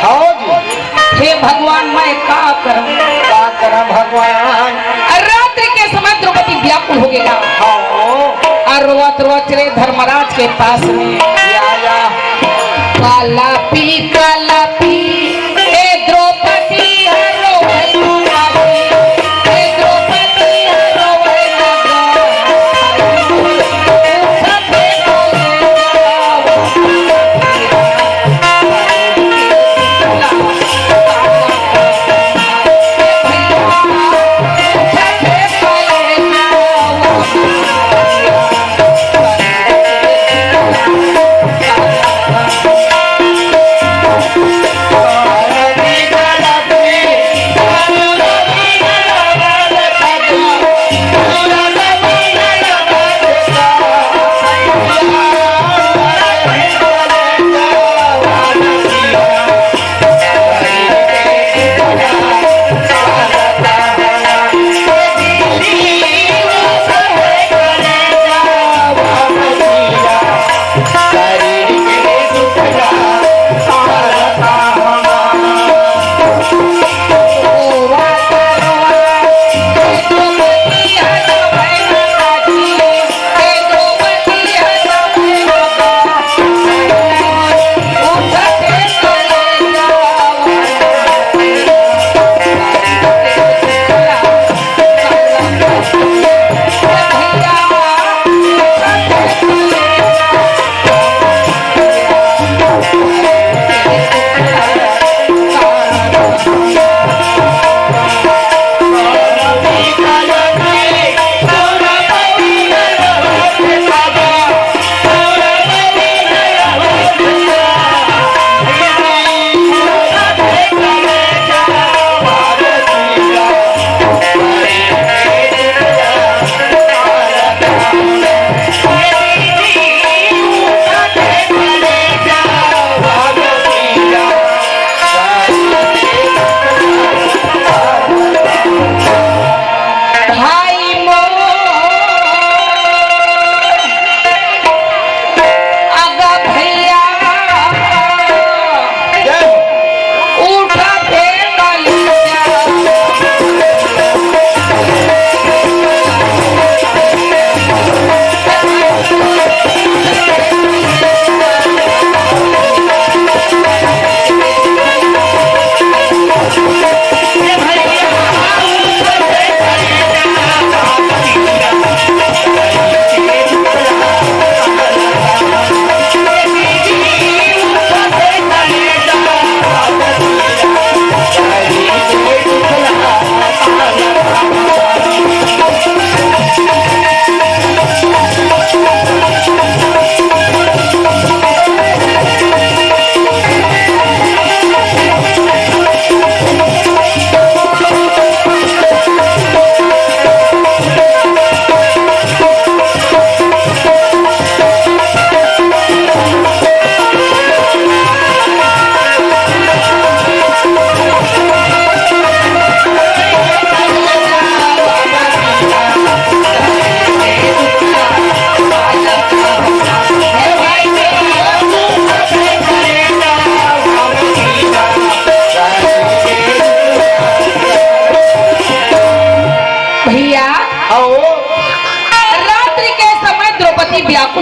हाँ जी। हे भगवान, मैं का करंव? का करंव भगवान? रात्रि के समय द्रौपदी व्याकुल हो गया। हाँ। अउ रोवत रोवत चले धर्मराज के पास में। या, या। काला पी, काला पी, ए द्रौपदी हर रोए लगा। ए द्रौपदी हर रोए लगा।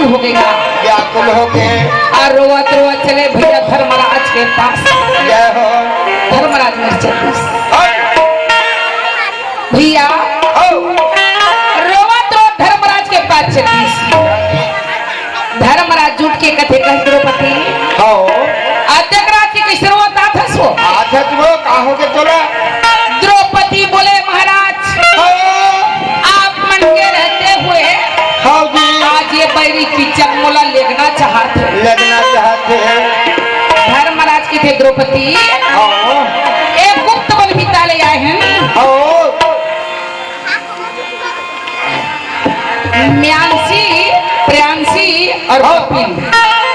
हो गया। व्याकुल होके। और रोवत रोवत चले भैया धर्मराज के पास। जय हो। धर्मराज में चल दिस। भैया हो। रोवत रोवत धर्मराज के पास चल दिस। धर्मराज जुट के कथे कहे द्रौपदी। हो। अतेक रात के कइसे रोवत आथस हो? आथस वो, का होगे तोला? द्रौपदी बोले महाराज, हो। आप मन के रहते हुए हाँ जी। आज ये बैरी कीचक मोला लेगना चाहत हे। लेगना चाहत हे। धर्मराज कथे द्रौपदी, हाँ। एक गुप्त वन बिता ले आए हन। हाँ। म्यांशी, प्रियांशी और हाँ। कपिल।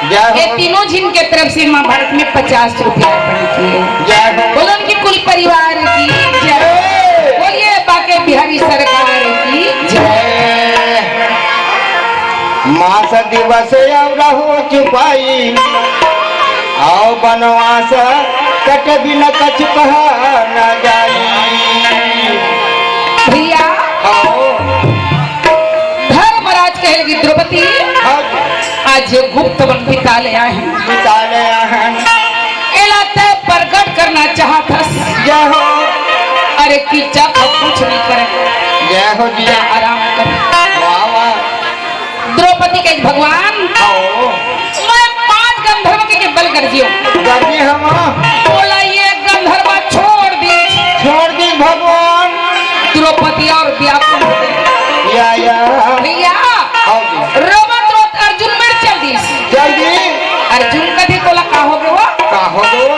जय हो। ये तीनों झिन के तरफ से महाभारत में पचास रुपया अर्पण किए। जय हो। बोलो उनकी कुल परिवार की जय। जय। बोलिए बांके बिहारी सरकार की जय। जय। मास दिवस अउ रहो चुपाई, अउ बनवास कटे बिन कछु कहा न जाई। भैया, हाँ। धर्मराज कहे लगे, द्रौपदी, हाँ। आज ये गुप्त वन बिता ले आए हन। बिता ले आए हन। एला तैं प्रगट करना चाहत हस। जय हो। अरे कीचक ह कुछ नहीं करे। जय हो जी। जा आराम कर। वाह, वाह। द्रौपदी कहे, भगवान, आओ। मैं पांच गंधर्व के, के बल गरजियो। गरजी हम। बोला ये गंधर्व छोड़ दी। छोड़ दी भगवान। द्रौपदी और व्याकुल हो गई। या, या। भैया, आओ जी। रोवत रोवत अर्जुन मेर चल दिस। जल्दी। अर्जुन कथे तोला का होगे वो? का होगे वो?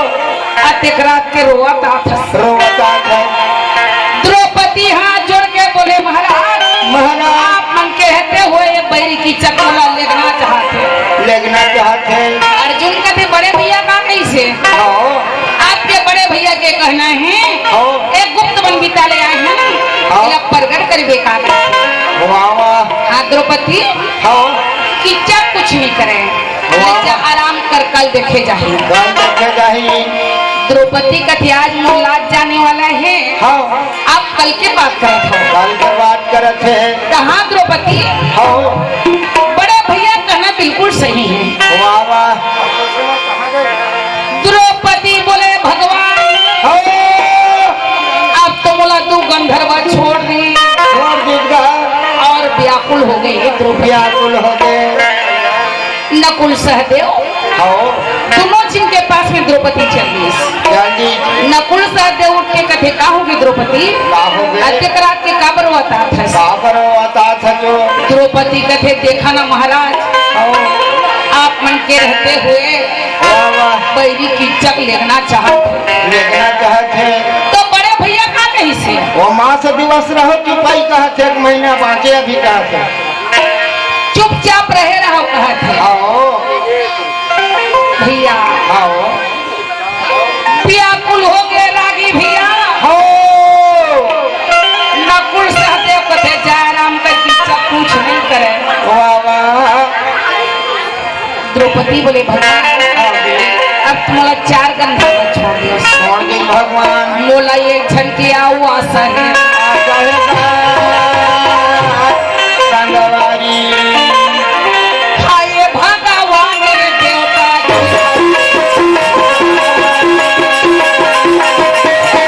अतेक रात के रोवत आथस। रोवत आथस। द्रौपदी हाथ जोड़ के बोले, महाराज, महाराज। आप मन के रहते हुए ये बैरी कीचक मोला लेगना चाहत हे। लेगना चाहत हे। अर्जुन कथे बड़े भैया का कइसे? हाँ। आपके बड़े भैया के कहना हे, हाँ। एक गुप्त वन बिता ले आए हन, हाँ। एला प्रगट करबे का कइसे? वाह, वाह। हाँ, द्रौपदी, हाँ। कीचक कुछ नहीं करे। वाह, वाह। जा आराम कर, कल देखे जाही। कल देखे जाही। द्रौपदी कथे आज मोर लाज जाने वाला हे। हाँ। आप कल के बात करत हो। कल के बात करत हे। कहाँ द्रौपदी? हाँ। बड़े भैया कहना बिल्कुल सही हे। वाह, वाह। द्रौपदी बोले, भगवान, हाँ। अब तो मोला तू गंधर्व छोड़ दी। छोड़ दी गा। और व्याकुल हो गई हे द्रौपदी। व्याकुल हो गए। नकुल सहदेव, हाँ। दोनों झिन के पास में द्रौपदी चल दिस। चल दिस। नकुल सहदेव उठ के कथे, का होगे द्रौपदी? का होगे? अतेक रात के काबर रोवत आथस? काबर रोवत आथस जो? द्रौपदी कथे, देखा ना महाराज, हाँ। आप मन के रहते हुए वाह, वाह। बैरी कीचक लेगना चाहत हे। लेगना चाहत हे। तो बड़े भैया का कइसे? वो मास दिवस रहो चुपाई कहत हे, एक महीना बांचे अभी कहत हे। चुपचाप रहे रहो कहत हे। आओ। भैया। आओ। व्याकुल हो गए रागी भैया। हो। नकुल सहदेव कथे जयराम का किस्सा कुछ नहीं करे। वाह, वाह। द्रौपदी बोले, भगवान, अब मोला चार गंधर्व छोड़ दियो। छोड़ दे भगवान। मोला एक झन के अउ आशा हे। आशा हे का? संगवारी। हाय भगवान रे देवता की।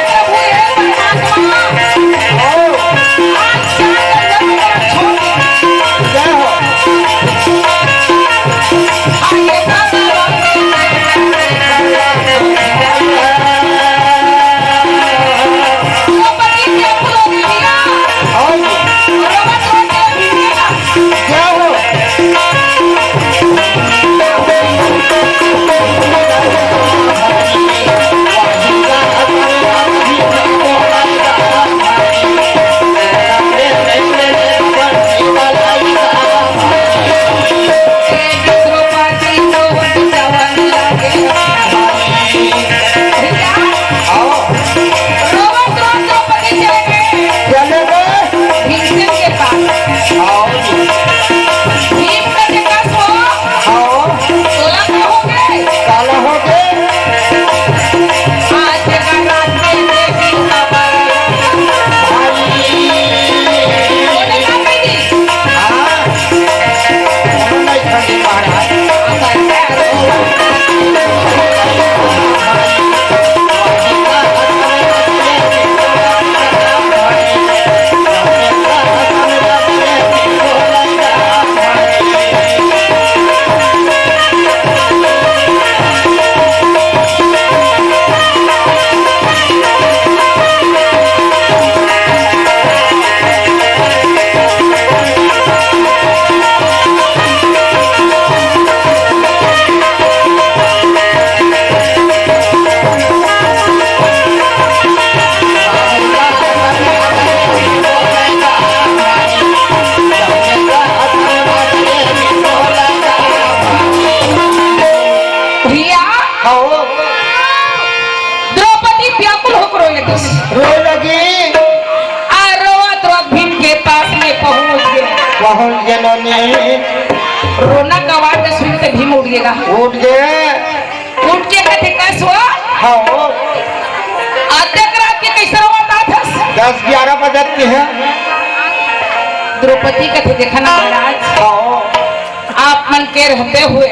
प्रभु हे परमात्मा। हो। आज चार गंधर्व छोड़ दियो। जय हो। हव। द्रौपदी व्याकुल होकर रोए लगिस। रोए लगी। आ रोवत रोवत भीम के पास में पहुंच गे। पहुंच गे नोनी। रोना का आवाज सुन के भीम उठ गे गा। उठ गे। उठ के कथे, "कस वो?" हव। अतेक रात के कइसे रोवत आथस? दस ग्यारह बजत के हे। द्रौपदी कथे, "देखा ना महाराज, हव। आप मन के रहते हुए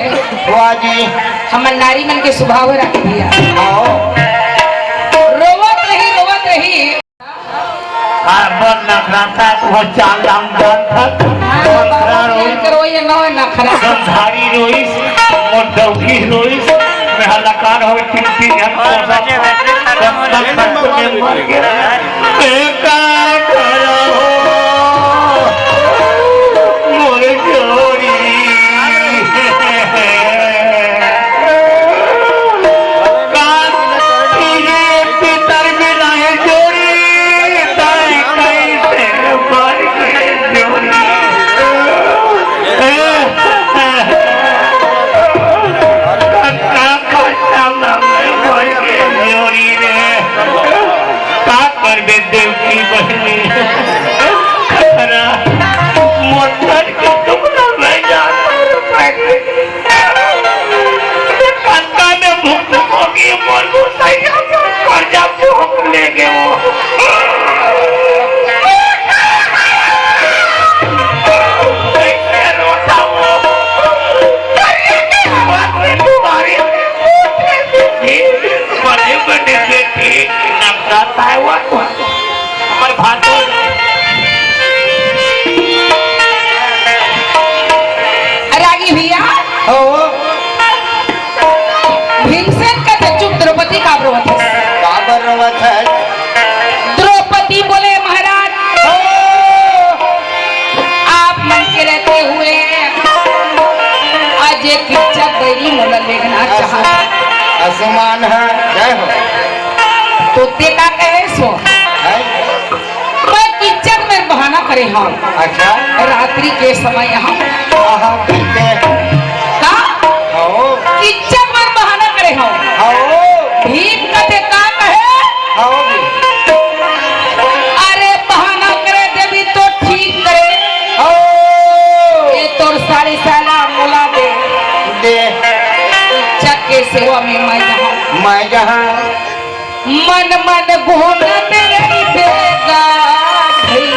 वाह जी। हमर नारी मन के स्वभाव रख दिया।" हव। रोवत रही, रोवत रही। आ, बड़ नखरा था, वो चाल दाम दान था। हाँ, नखरा बाबा, रोइस। करो ये नौ नखरा। संसारी रोइस, मोर डौकी रोइस, मैं हलाकार हो टिप्पी झन को सब, सब तक तक में मर गया। ए का करो, मोर जोड़ी। का तुझे पितर बिना जोड़ी, ताई कैसे मर गए जोड़ी। का, का, का, का, मर गए जोड़ी रे। का करबे देवकी बहिनी? खतरा, मोर तन के टुकड़ा में जाता रे। कत्ता में भूख होगी, मोर गोसैया के कर्जा भूख ले गए वो। कैसे रोता वो? करिए के आवाज में तुम्हारी बड़े बड़े बेटी नफरत है वो। हमर भातो। रागी भैया। हो। भीमसेन कथे, "चुप, द्रौपदी काबर रोवत हे?" काबर रोवत हे? द्रौपदी बोले, "महाराज, हो। आप मन के रहते हुए आज एक इच्छा गई मोला लेगना चाहत हे।" असमान हे, जय हो। तो ते का कहे सो? हैं? मैं किचक में बहाना करे हंव। अच्छा। रात्रि के समय हम। आहा, ठीक हे। का? हो। किचक में बहाना करे हंव। हो। भीम कथे का कहे? हो भी। अरे बहाना करे देबे तो ठीक करे। हो। ये तोर साड़ी साला मोला दे। दे। किचक के सेवा में मैं जहां। मैं जहां। मन मन घूमत रहिबे गाड़ी।